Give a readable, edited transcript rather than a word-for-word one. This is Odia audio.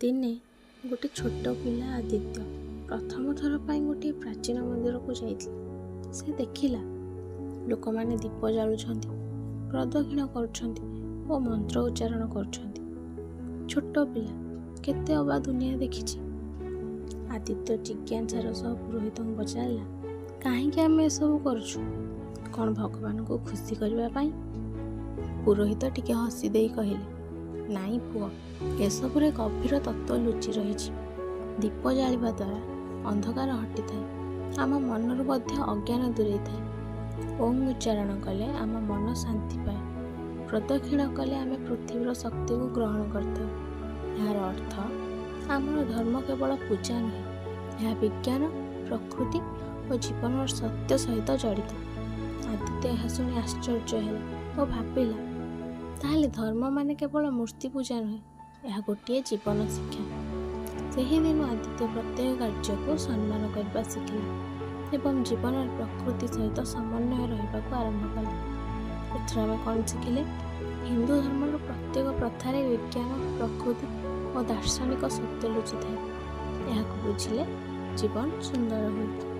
ଦିନେ ଗୋଟେ ଛୋଟ ପିଲା ଆଦିତ୍ୟ ପ୍ରଥମ ଥର ପାଇଁ ଗୋଟିଏ ପ୍ରାଚୀନ ମନ୍ଦିରକୁ ଯାଇଥିଲା। ସେ ଦେଖିଲା ଲୋକମାନେ ଦୀପ ଜାଳୁଛନ୍ତି, ପ୍ରଦକ୍ଷିଣ କରୁଛନ୍ତି ଓ ମନ୍ତ୍ର ଉଚ୍ଚାରଣ କରୁଛନ୍ତି। ଛୋଟ ପିଲା କେତେ ଅବା ଦୁନିଆ ଦେଖିଛି। ଆଦିତ୍ୟ ଜିଜ୍ଞାସାର ସହ ପୁରୋହିତଙ୍କୁ ପଚାରିଲା, କାହିଁକି ଆମେ ଏସବୁ କରୁଛୁ? କ'ଣ ଭଗବାନଙ୍କୁ ଖୁସି କରିବା ପାଇଁ? ପୁରୋହିତ ଟିକେ ହସି ଦେଇ କହିଲେ, ନାଇଁ ପୁଅ, ଏସବୁରେ ଗଭୀର ତତ୍ତ୍ୱ ଲୁଚି ରହିଛି। ଦୀପ ଜାଳିବା ଦ୍ୱାରା ଅନ୍ଧକାର ହଟିଥାଏ, ଆମ ମନରୁ ମଧ୍ୟ ଅଜ୍ଞାନ ଦୂରେଇଥାଏ। ଓଁ ଉଚ୍ଚାରଣ କଲେ ଆମ ମନ ଶାନ୍ତି ପାଏ। ପ୍ରଦକ୍ଷିଣ କଲେ ଆମେ ପୃଥିବୀର ଶକ୍ତିକୁ ଗ୍ରହଣ କରିଥାଉ। ଏହାର ଅର୍ଥ ଆମର ଧର୍ମ କେବଳ ପୂଜା ନୁହେଁ, ଏହା ବିଜ୍ଞାନ, ପ୍ରକୃତି ଓ ଜୀବନର ସତ୍ୟ ସହିତ ଜଡ଼ିତ। ଆଦିତ୍ୟ ଏହା ଶୁଣି ଆଶ୍ଚର୍ଯ୍ୟ ହେଲା ଓ ଭାବିଲା, ତାହେଲେ ଧର୍ମ ମାନେ କେବଳ ମୂର୍ତ୍ତି ପୂଜା ନୁହେଁ, ଏହା ଗୋଟିଏ ଜୀବନ ଶିକ୍ଷା। ସେହିଦିନୁ ଆଦିତ୍ୟ ପ୍ରତ୍ୟେକ କାର୍ଯ୍ୟକୁ ସମ୍ମାନ କରିବା ଶିଖିଲା ଏବଂ ଜୀବନରେ ପ୍ରକୃତି ସହିତ ସମନ୍ୱୟ ରହିବାକୁ ଆରମ୍ଭ କଲା। ଏଥିରୁ ଆମେ କ'ଣ ଶିଖିଲେ? ହିନ୍ଦୁ ଧର୍ମର ପ୍ରତ୍ୟେକ ପ୍ରଥାରେ ବିଜ୍ଞାନ, ପ୍ରକୃତି ଓ ଦାର୍ଶନିକ ସତ୍ୟ ଲୁଚିଥାଏ। ଏହାକୁ ବୁଝିଲେ ଜୀବନ ସୁନ୍ଦର ହୁଏ।